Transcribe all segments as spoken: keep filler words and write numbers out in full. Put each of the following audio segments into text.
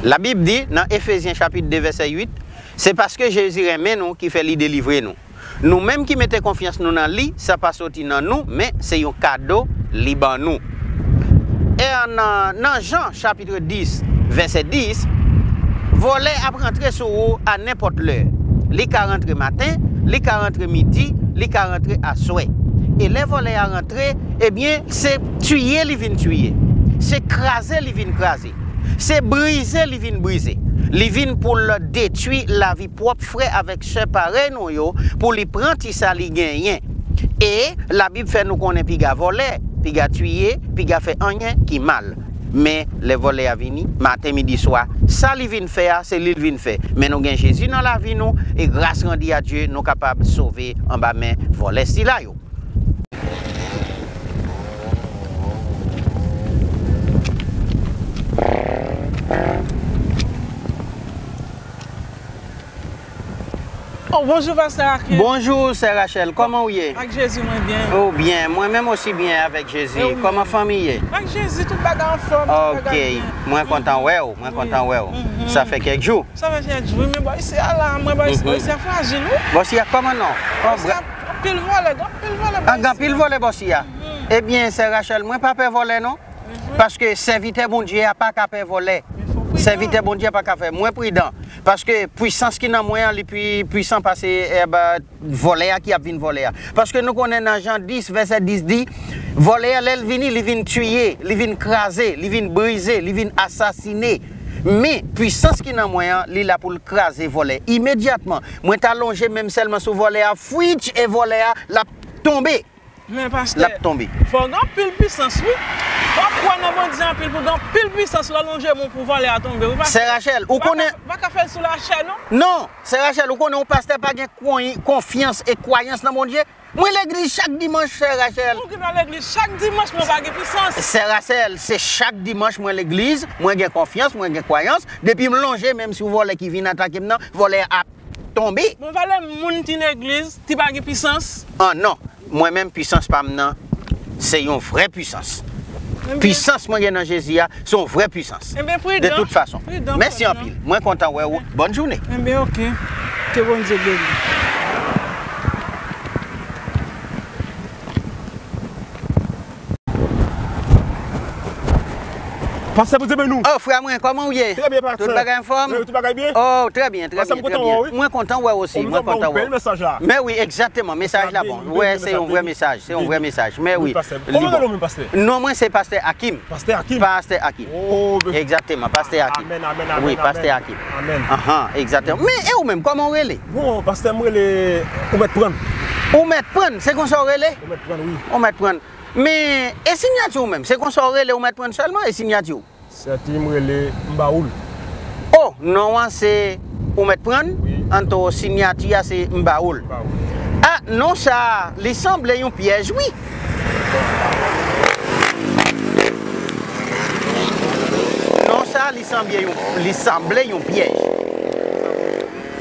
Labib di nan Efezyen chapit de vèsè uit, se paske Jezi renmen nou ki fè li delivre nou. Nou menm ki mete konfyans nou nan li, sa pa soti nan nou, men se yon kado li ban nou. E nan, nan Jan chapit dis, vèsè dis, vòlè ap rantre sou ou a nenpòt lè. Li ka rantre maten, li ka rantre midi, li ka rantre aswè. E lè vòlè a rantre, ebyen, se tiye li vin tiye. Se kraze li vin kraze. Se brize li vin brize. Li vin pou l detwi lavi pwòp frè avèk sè parèy nou yo, pou li pran ti sa li genyen. E Labib fè nou konnen piga vòlè, piga tiye, piga fè anyen ki mal. Men lè vòlè a vini, maten, midi, swa, sa li vin fè a, se li l vin fè. Men nou gen Jezi nan lavi nou, e gras randi a Dye, nou kapab sove anba men vòlè sila yo. Oh, bonjou, Pastè Akim. Bonjou, Sè Rachel. Kòman w ye? Ak Jezi, mwen byen. Ou byen. Mwen menm osi byen avèk Jezi. E ou menm? Kòman fanmi ye? Ak Jezi, tout bagay anfòm, tout bagay byen. Ok. Mwen kontan wè w. Mwen kontan wè w. Sa fè kèk jou. Sa fè kèk jou, wi, men bò isi a la, mwen bò isi, bò isi a frajil, wi. Bò isi a kòman non? Bò isi a anpil vòlè, gen anpil vòlè bò isi a. Gen anpil vòlè bò isi a. Ebyen, Sè Rachel, mwen pa pè vòlè non. Paske sèvitè Bondye a pa ka pè vòlè. Sèvitè Bondye a pa ka fè. Mwen pridan. Paske pwisans ki nan mwen an, li pi pwisan pase, eh, ba, vòlè a ki ap vin vòlè a. Paske nou konnen nan Jan dis, vèsè dis di, vòlè a, lè l vini, li vin tiye, li vin kraze, li vin brize, li vin asasine. Men, pwisans ki nan mwen an, li la pou l kraze vòlè. Imedyatman, mwen ta lonje men m sèlman sou vòlè a, fwitch, e vòlè a, l ap tonbe. Men pastè, l ap tonbe. Fò w gen anpil pwisans, wi. Fò w kwè nan Bondye anpil pou w gen anpil pwisans, lè w lonje men w pou vòlè a tonbe, wi, pastè. Sè Rachel, ou konnen. Pa ka, pa ka fè l sou lachè, non. Non, Sè Rachel, ou konnen yon pastè pa gen konfyans e kwayans nan Bondye? Mwen legliz chak dimanch, Sè Rachel. Ou ki nan legliz chak dimanch, men w pa gen pwisans. Sè Rachel, se chak dimanch mwen legliz, mwen gen konfyans, mwen gen kwayans. Depi m lonje men m sou vòlè ki vin atake m nan, vòlè a ap tonbe. Bon, valè moun ki legliz, ki pa gen pwisans. Ah, non. Mwen menm, pwisans pa m nan, se yon vrè pwisans. Pwisans mwen gen nan Jezi a, se yon vrè pwisans. Ebyen, pridan. De tout fason. Mèsi anpil. Mwen kontan wè w. Bòn jounen. Ebyen, ok. Ke Bondye beni. Pastè, Bondye beni w. Oh, frè mwen, kòman w ye? Trè byen, pastè. Tout bagay anfòm? Wi, tout bagay byen. Oh, trè byen, trè byen, trè byen. Pastè, m kontan wè w, wi. Mwen kontan wè w osi, mwen kontan wè w. Bèl mesaj la. Men wi, egzakteman, mesaj la bon. Wè, se yon vrè mesaj, se yon vrè mesaj. Men wi. Kòman w rele w menm, pastè? Non mwen se pastè Akim. Pastè Akim? Pastè Akim. Oh, egzakteman, pastè Akim. Amèn, amèn, amèn. Wi, pastè Akim. Amèn. Ahan, egzakteman. Men, e ou menm, kòman w rele? Bon, pastè, m rele Ou Mèt Prann. Ou Mèt Prann, se konsa w rele? Ou Mèt Prann, wi. Ou Mèt Prann. Men, e siyati w menm? Se konsa w rele, Ou Mèt Prann sèlman, e siyati w? Siyati m rele Mbaoul. Oh, non an se Ou Mèt Prann? Wi. Anto siyati a se Mbaoul. Mbaoul. Ah, non sa, li sanble yon pyèj, wi. Non sa, li sanble yon, li sanble yon pyèj.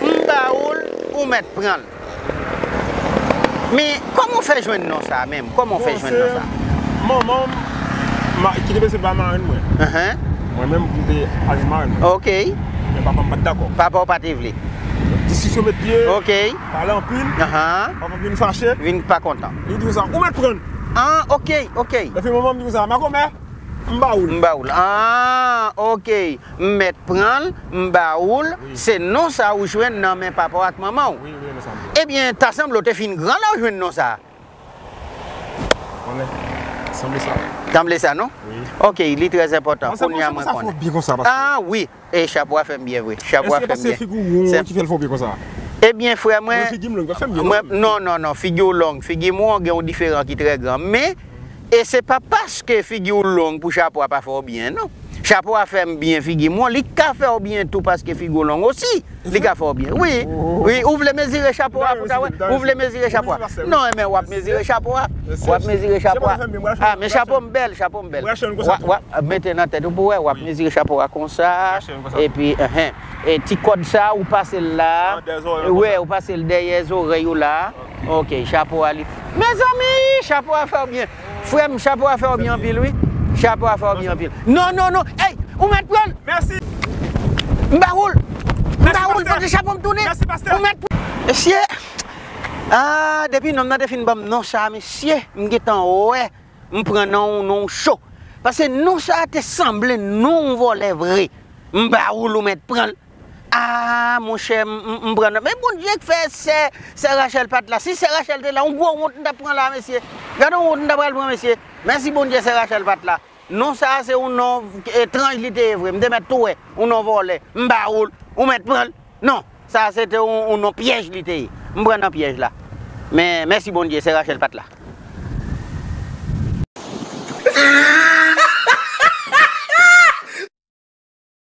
Mbaoul, Ou Mèt Prann. Men, kòman w fè jwenn non sa a menm? Kòman w fè jwenn non sa a? Bon, se manman m ki te bezwen bay marenn mwen. Ahan. Mwen menm, m te al jwenn marenn mwen. Ok. Men papa m pa t dakò. Papa w pa te vle. Diskisyon met pye. Ok. Pale anpil. Ahan. Papa m vin fache. Vin pa kontan. Li di konsa, Ou Mèt Prann. Ah, ok, ok. Epi manman m di konsa, makomè, Mbaoul. Mbaoul. Ah, ok. M Mèt Prann, Mbaoul, wi, se non sa ou jwenn nan men papa w ak manman w. Wi, wi, non sa m jwenn. Ebyen, ta sanble w te fin gran lè w jwenn non sa. Konnen, sanble sa. Sanble sa, non? Wi. Ok, li trè enpòtan. Kounye a mwen konnen. Pastè, figi w won ki fè l fè w byen konsa? Ah, wi. E chapo a fè m byen vre. Chapo a fè m byen. Èske se figi w won ki fè l fè w byen konsa? Ebyen, frè mwen, mwen figi m long, fè m byen, non? Non, non, non, figi w long. Figi m won, gen yon diferan ki trè gran. Men, E se pa paske figi w long pou chapo a pa fè w byen, non. Chapo a fè m byen, figi m won, li ka fè w byen tou paske figi w long osi. Li ka fè w byen. Wi, wi, ou vle mezire chapo a pou ta wè? Ou vle mezire chapo a? Non, men w ap mezire chapo a. W ap mezire chapo a. Ah, men chapo m bèl, chapo m bèl. W ap, w ap mete nan tèt ou pou wè, w ap mezire chapo a konsa. Epi, enhen. E ti kòd sa, ou pase l la. Wè, ou pase l dèyè zòrèy ou la. Ok, chapo a li. Mezanmi, chapo a fè w byen. Frè m, chapo a fè w byen anpil, wi. Chapo a fè w byen anpil. Non, non, non. Ey, ou mèt pran l. Mèsi. M ba ou l. M ba ou l, pote chapo m tounen. Ou mèt pran. Mesye, ah, depi nonm nan te fin ban m non sa, mesye, m gentan wè m pran non, non cho. Paske non sa te sanble non yon vòlè vre. M ba ou l, ou mèt pran l. Ah, monchè, m, m, m pran non. Men Bondye k fè sè, sè Rachel pa t la. Si sè Rachel te la, yon gwo wont m t ap pran la, mesye. Gade yon wont m ta pral pran, mesye. Mèsi Bondye, sè Rachel pa t la. Non sa a se yon non etranj li te ye vre. M te mèt tou wè yon non vòlè. M ba ou l, ou mèt pran l. Non, sa a se te yon, yon non pyèj li te ye. M pran nan pyèj la. Men mèsi Bondye, sè Rachel pa t la.